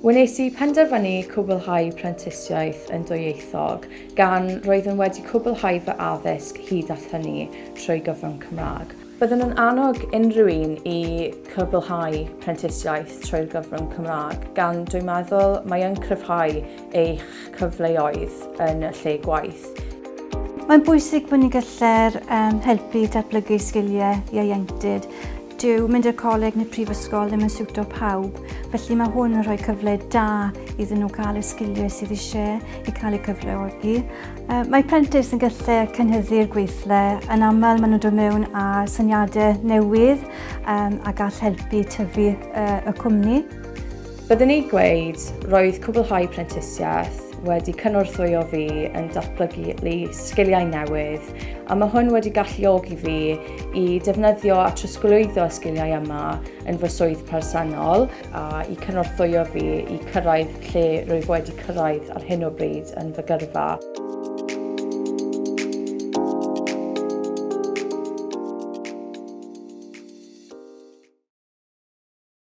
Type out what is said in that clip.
Wnes i penderfynu cwblhau prentisiaeth yn dwyieithog gan roeddwn wedi cwblhau fy addysg hyd at hynny trwy gyfrwng Cymraeg. Byddwn yn annog unrhyw un i cwblhau prentisiaeth trwy'r gyfrwng Cymraeg gan dwi'n meddwl mae yn cryfhau eich cyfleoedd yn y lle gwaith. Mae'n bwysig bod ni'n gallu'r um, helpu datblygu sgiliau ieuenctid. Dyw mynd i'r coleg neu prifysgol ddim yn siwto pawb, felly mae hwn yn rhoi cyfle da iddyn nhw gael y sgiliau sydd eisiau i cael eu cyfleogi. Mae prentis yn gallu cynhyddu'r gweithle, yn aml maen nhw'n dod mewn â syniadau newydd um, a gall helpu tyfu uh, y cwmni. Byddwn i'n gweud, roedd cwblhau prentisiaeth wedi cynorthwyo fi yn datblygu sgiliau newydd a mae hwn wedi galluogi fi i defnyddio a trosglwyddo y sgiliau yma yn fy swydd presennol a i cynorthwyo fi i cyrraedd lle rwyf wedi cyrraedd ar hyn o bryd yn fy gyrfa.